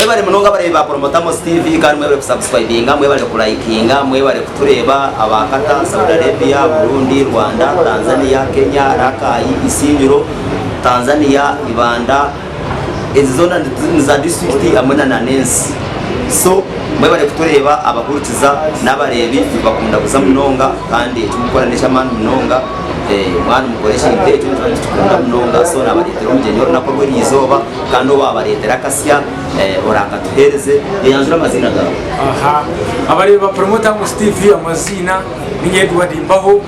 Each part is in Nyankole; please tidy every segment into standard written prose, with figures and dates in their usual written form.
Mwebare munonga abareebi ba Promoter Amos TV kandi mwebare kusubscribinga, mwebare kulayikinga, mwebare kutureeba aba Qatar, Saudi Arabia, Burundi, Rwanda, Tanzania, Kenya, Rakai, Isingiro, Tanzania, Ibanda, ezi zoona ni za disiturikiti hamwe na n'ensi. So mwebare kutureeba abahurikiza n'abareebi nitubakunda kuza munonga kandi eki murikukora n'eky'amaani munonga. Mwaba nimukora ekintu ekyo nituba nitukikunda munonga so nabareetera omugyenyi orunaku orw'eriizooba kandi owabareetera akasya orakatuheereze. Eyanjura amaziina gaawe. Aha abareebi ba Promoter Amos TV amaziina ninye Edward Mbaho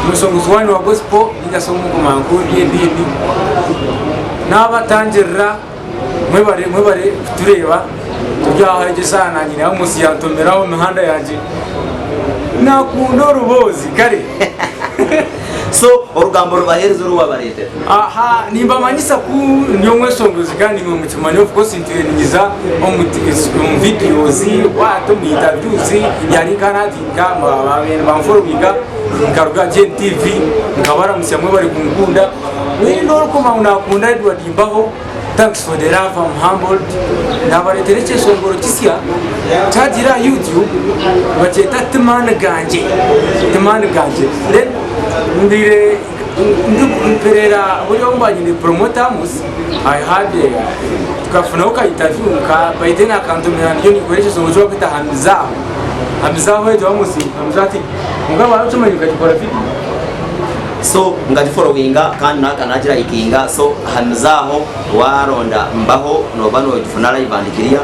omushongozi wanyu wa gospel ninga shi omukomankuru by'ediini nabatangirira mwebare mwebare kutureeba turi aha egi eshaaha nanye ni Amos yantomeraho emihanda yangye nakunda oruboozi kare. So orugambo rubaheereze oru wabareetera. Aha nimbamanyisa ku ndi omweshongozi kandi imwe mukimanya of course ntwire ninyiza omu omu videos what omu interviews yari nka natinka babaire nibanforowinga nkaruga GNTV nkabaramutsya mwebare kunkunda weena orikuma ngu nakunda Edward Mbaho thanks for the love I'm humbled nabaretera ekyeshongoro kisya kyagiire aha YouTube nibakyeta Timaani gangye Timaani gangye then mbaire Mperera buri obu mba nyine promoter Amos I had tukafunaho ka interview nka by then akantumira ndiyo ninkora ekizungu eki barikweta hamizaho hamizaho egyo Amos hamizaho ati kwonka waaba okimanyire okagikora video. So nkagiforowinga kandi naka nagirayikinga so hamizaho waronda mbaho noba nogifuna live and clear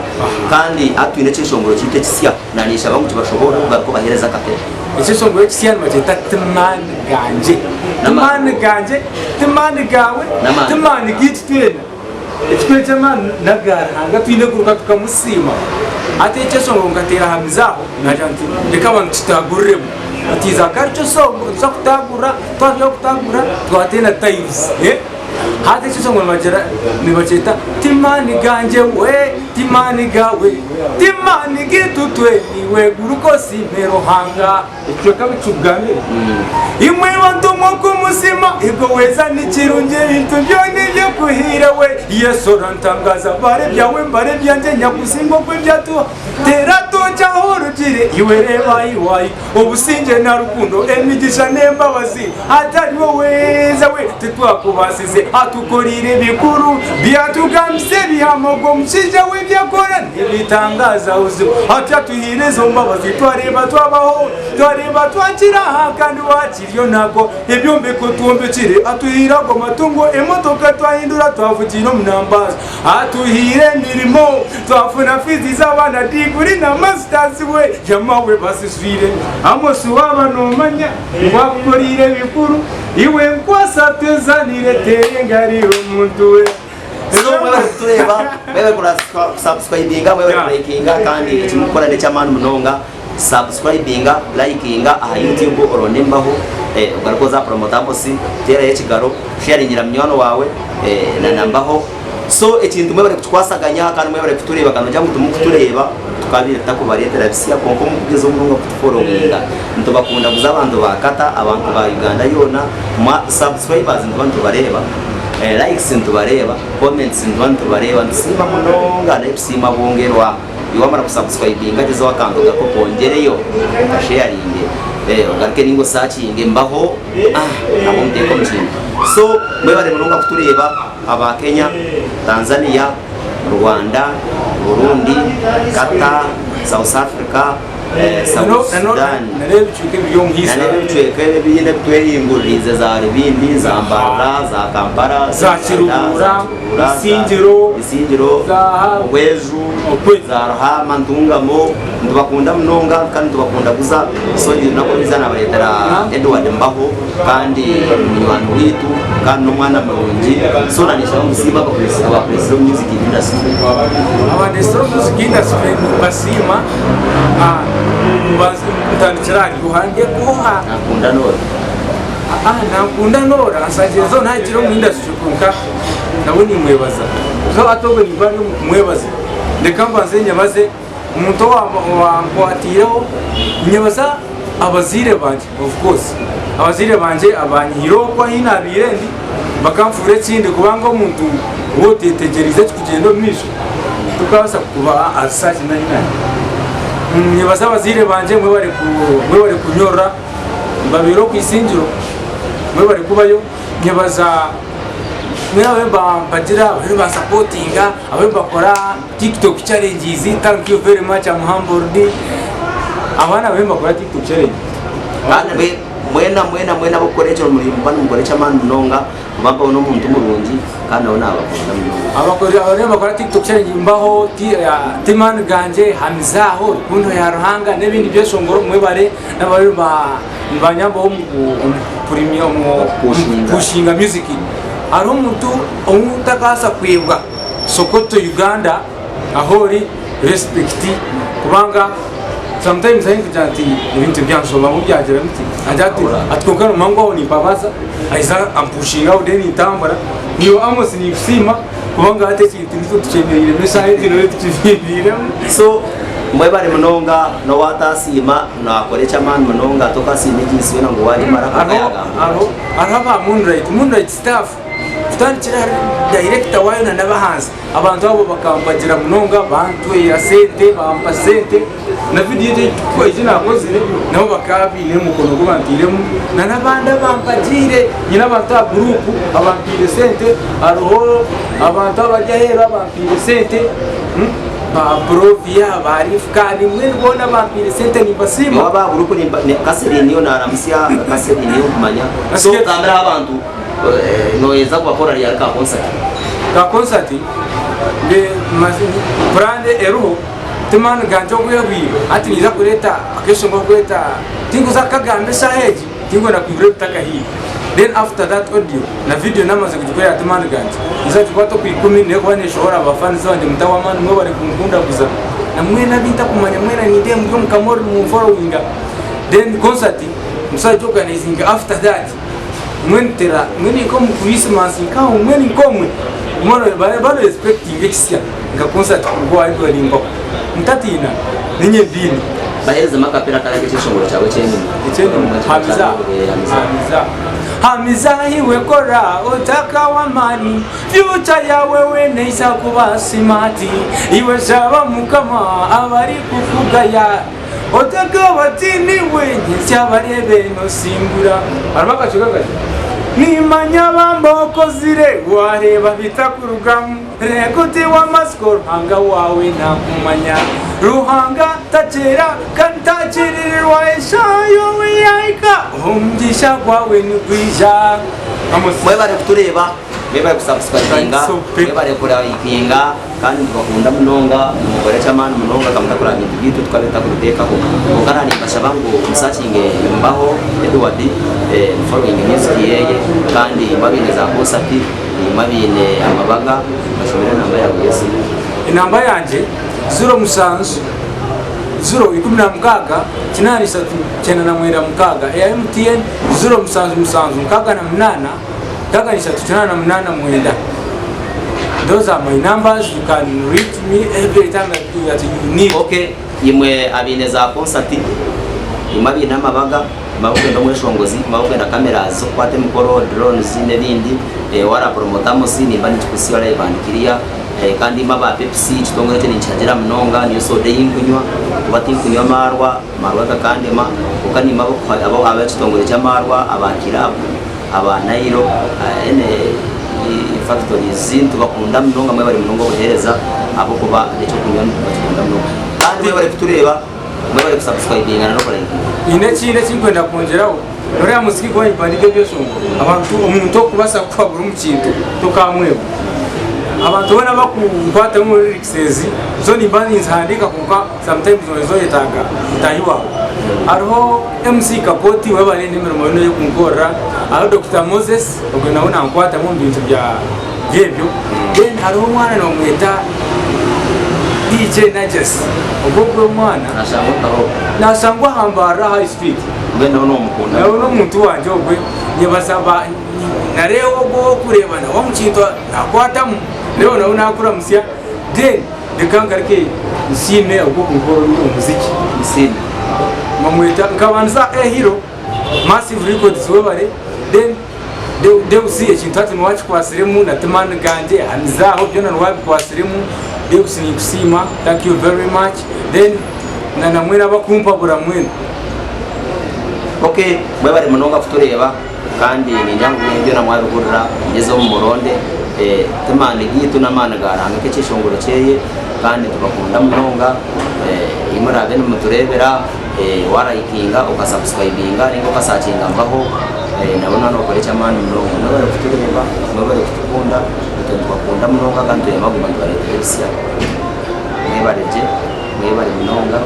kandi hati twine ekyeshongoro kyaitu ekisya nanishaba ngu kibashoboorore kugaruka obahereze akatebe. Ekyeshongoro ekisya nibakyeta Timaani Gangye. Timaani gangye, timaani gaawe, timaani gaitu twena. Ekikuru eky'amaani n'aga Ruhanga twine kuruka tukamusiima. Hati ekyeshongoro nkateera aha mizaaho naagira nti reka abantu tutaaguriremu. It is a culture song nituza kutaagurira, twaheza kutaagurira tukwate na tiles. Hati ekyeshongoro nibagira nibakyeta timaani gangye we, timaani gaawe, timaani gaitu twena iwe guruka osiime Ruhanga. Ekicweka bikikugambire. Imwe bantu mwe okumusima Igo weza nikirungi ebintu byona ebyekuhiire we Yesu orantangaza bara ebyawe mbara ebyangye Nyakusinga oku ebyatuha tera toki ahu orugire Iwe reeba ahi wahika obusingye na rukundo emigisha n'embabazi Atari oweza we titwakubasize Atukoreire ebikuru byatugambisa ebihama Ogwo mushaija we ebyakora nibitangaza buzima Ati atuhaire ezo mbabazi twareeba twabaho Twareeba twakira aha kandi wakiryo nako Ebyombeko twombekire atuhaire ago matungo Emotoka twahindura twavugira omu numbers Atuhaire emirimo twafuna fiizi z'abaana Diguri na masters we yamawe bazijwire Amos waaba nomanya ngu akukoreire ebikuru Iwe nkwasa twezanire teera engaro omuntu we. So mwebare kutureeba, mwebare kusubscribinga, mwebare kulayikinga kandi eki murikukora n'eky'amaani munonga. Subscribinga, likinga aha YouTube oronde embaho ogaruke oze aha Promoter Amos, teerayo ekigaro, sharingira munywani waawe na na Mbaho. So ekintu mwebare kukikwasaganya kandi mwebare kutureeba kandi nogira ngu timukutureeba tukabaire tutakubareetera bisya kwonka omukugyeza omunonga kutuforowinga. Nitubakunda kuza abantu ba Qatar, abantu ba Uganda yoona, mwa subscribers nituba nitubareeba, likes nitubareeba, comments nituba nitubareeba, nitusiima munonga naye tusiima bwongerwa. Iwe wamara kusubscribinga gyezaho akantu gako kongyereyo okasheyaringe ogaruke ninga osakinge mbaho ah nabwo omuteeke omu kintu. So mwebare munonga kutureeba aba Kenya, Tanzania, Rwanda, Burundi, Qatar, South Africa, South Sudan Na n'ebicweka ebindi ebitwehinguririize za Rubindi, za Mbarara, za Kampala, za Kiruhura, Isingiro, Isingiro, Obweju, za Ruhama, Ntungamo. Nitubakunda munonga kandi nitubakunda kuza. So orunaku orwiza nabareetera Edward Mbaho kandi munywani waitu kandi n'omwana murungi. So nanishaho ngu siima abakureetsire omu music industry. Abandeetsire omu music industry nimbasiima. Ntandikire ahari Ruhanga ekuha. Nankunda Norah. Ah, Nankunda Norah nshangire nahikire omu industry kwonka nawe nimwebaza. So hati obwe nimba ndi omu kumwebaza reka mbanze nyebaze omuntu owankwatiireho, nyebaza abazaire bangye of course. Abazaire bangye abanyihireho oku ahu nabaire ndi bakanfuura ekindi kubanga omuntu ou otetegyereize ekikugyenda omu maisho. Tikubaasa kuba aha search nari nari. Nyebaza abazaire bangye mwebare mwebare kunyorora mbabeire oku isingiro mwebare kubayo. Nyebaza mwena abu mbagira abu nibansapotinga abu nibakora tiktok challenges thank you very much am humbled. Abaana abu nibakora tiktok challenge. Kandi mwena mwena mwena abokukora ekyo muba nimukora eky'amaani munonga. Kuba mpaho n'omuntu murungi kandi nawe nabakunda munonga. Abakora abariyo nibakora tiktok challenge mbaho ti timani gangye hamizaho rukundo ya Ruhanga n'ebindi byeshongoro mwebare n'abariyo nibanyambaho omu kurimya omu kupushinga music. Hariho omuntu ou ntakabaasa kwebwa Sokoto Uganda ahu ori respect kubanga sometimes ahi nkugira nti ebintu byanshobamu byagira biti agira ati ati kwonka nomanya ngu aho nimpabaasa aiza ampushinga aho then ntambura niiwe Amos ninkusiima kubanga hati ekintu nitwe tukyemereiremu eshaaha egi niwe tukibiibiiremu. So mwebare munonga nowatasiima nakora ekyamaani munonga tokasiima eginsi yoona ngu wagimara kwonka yagamba Hariho hariho aba Moonlight, Moonlight staff kutandikira ahari director waayo na n'abahansi. Abantu abo bakambagira munonga bantwera sente bampa sente na vidiyo egyo egi nakozire nabo bakaba baine omukono ogu banteiremu na n'abandi abampagiire nyine abantu aha guruupu abampaire sente hariho abantu abari aheeru abampaire sente ba Brovia ba Rifcani mbwenu boona abampaire sente nimbasiima. Waaba aha guruupu Catherine naramutsya Catherine okumanya so gambiraho abantu. Noyeza kubakora ryari ka concert? Ka concert plan eriho ti maani gangye obwebwire hati ninza kureta akeshonga kokweta tinkuza kukagamba eshaha egi tinkwenda kwibura ebitakahiire then after that audio na video namaze kugikorera ti maani gangye ninza kugikwata okwikumi nekuba neshohora ba fans bangye mutaho amaani mwebare kunkundaguza na mwena abintakumanya mwena nindeeba muri omukamori nimunforowinga then concert nituza kugi organizinga after that. Mbwenu tera mbwenu nka omu Christmas nkaho mbwenu nkomwe mbwenu bari expecting ekisya nka concert kuruga owa Edward Mbaho. Mutatiina ninye mbiine. Baherezemu akapera kariya k'ekyeshongoro kyawe eky'enyima. Eky'enyima hamiza hamiza hamiza iwe kora otakawa amaani future yawe weena eiza kuba smart iwe shaba mukama abarikukugaya. Otakabatiina iwe nyentsya bareebe nosingura. Harimu akacweka kati, Nimanya bamba okozire wareeba bitakurugamu Reka otewe amatsiko Ruhanga waawe nakumanya Ruhanga takyera kandi takyerererwa Eshaaha yaawe yahika omugisha gwawe nigwija. Amos. Mwebare kutureeba, mwebare kusubscribinga, mwebare kurayikinga. Kandi nitubakunda munonga, nimukora eky'amaani munonga ka mutakora aha bintu byaitu tukabeeta kubiteekaho. Kwonka na nimbashaba ngu musakinge Mbaho Edward, muforowinge music yeye kandi imwe abaine za concert, imwe abaine amabaga, bashomere enamba yaawe y'esimu. Enamba yangye ziro musanju ziro 16 8 3 96 eya MTN ziro musanju musanju 68 63 88 9. Those are my numbers you can reach me every time that you, that you need. Ok imwe abaine za concert, imwe abaine amabaga, imwe abakwenda omweshongozi, imwe abakwenda cameras z'okukwata emikoro, drones n'ebindi, eh, wara promota Amos nimba nikikusiba live and clear eh, kandi imwe aba Pepsi ekitongore ekyo ninkihagira munonga niyo soda ei nkunywa kuba tinkunywa amaarwa, amaarwa gakandema kwonka nimwe ab'ekitongore ky'amaarwa aba club. Aba Nailo ene factories nitubakunda munonga mwebare munonga obuhereza ahabwokuba nekyokunywa nibakikunda munonga kandi mwebare kutureeba mwebare ku subscribinga na nokurayikinga. Nyine ekindi ekinkwenda kwongyeraho, noriya muziki gwa Ibandika ebyeshongoro, abantu omuntu okubaasa kukuhabura omu kintu tokamwebwa. Abantu boona abakunkwatamu lyrics ezi, zo nimba ninzihandiika kwonka sometimes noheza oyetaaga mutaahi waawe. Hariho MC Kapoti webare n'emirimo yoona ey'okunkorera, hariho Dokita Moses ogwe nawe nankwatamu omu bintu bya by'ebyo, then hariho omwana nibamweta DJ Najas, ogwo ogwo omwana Nashangwa nkaho. nashangwa aha Mbarara High Street. Mbwenu nawe nomukunda. Nawe n'omuntu wangye ogwe nyebaza ba nareeba ogwo ow'okureeba nawe omu kintu nakwatamu, reero nawe nakuramutsya then Reka ngaruke nsiime ogw'okunkora omuziki. Nsiime. Bamweta nkabandiza A Hero, Massive Records webare, then Deus ekintu hati niwe akikwatsiremu na timaani gangye hamizaho byona niwe abikwatsiremu. Deus ninkusiima thank you very much then na na mwena abakumpabura mwena. Ok mwebare munonga kutureeba kandi ningira ngu byona byona mwabihurira ngyezeho mumuronde timaani gaitu namaani ga Ruhanga nk'ekyeshongoro kyeye kandi nitubakunda munonga ahi muraabe nimutureebera warayikinga okasubscribinga ninga okasakinga mbaho nabwo nooba nokora eky'amaani munonga. Mwebare kutureeba, mwebare kutukunda, itwe nitubakunda munonga kandi nitwenda kuguma nitubareetera ebisya. Mwebare gye, mwebare munonga.